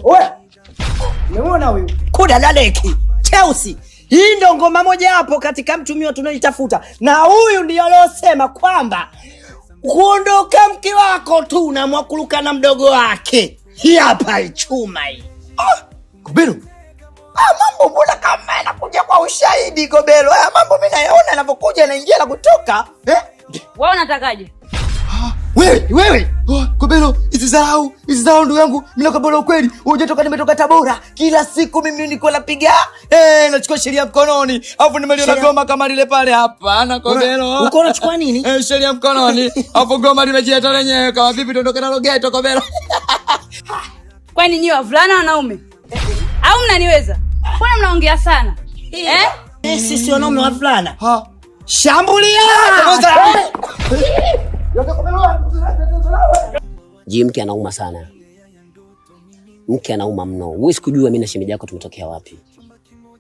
Oya. Umeona huyu? Kuda laleki. Chelsea. Hii ndo ngoma moja hapo katika mtumio tunaitafuta. Na huyu ndiyo aliyosema kwamba kuondoka mke wako tu na mwakuluka na mdogo wake. Hii hapa ichuma hii. Ah, Kobelo. Ah, mambo mbona kama yanakuja kwa ushahidi Kobelo. Haya mambo mimi nayaona yanavyokuja yanaingia na kutoka. Eh? Wewe unatakaje? Wewe, wewe. Oh, Kobelo, isisahau, isisahau ndugu yangu, mimi nakwambia ukweli. Unajua toka nimetoka Tabora, kila siku mimi niko napiga, nachukua sheria mkononi. Alafu nimeliona goma kama lile pale hapana Kobelo. Uko unachukua nini? Sheria mkononi. Alafu goma limejileta lenyewe kama vipi tuondoke nalo ghetto Kobelo. Kwani nyinyi wavulana wanaume? Au mnaniweza? Mbona mnaongea sana? Eh? Sisi wanaume wavulana. Ha. Shambulia! Ji, mke anauma sana, mke anauma mno. Huwezi kujua mimi na shemeji yako tumetokea wapi.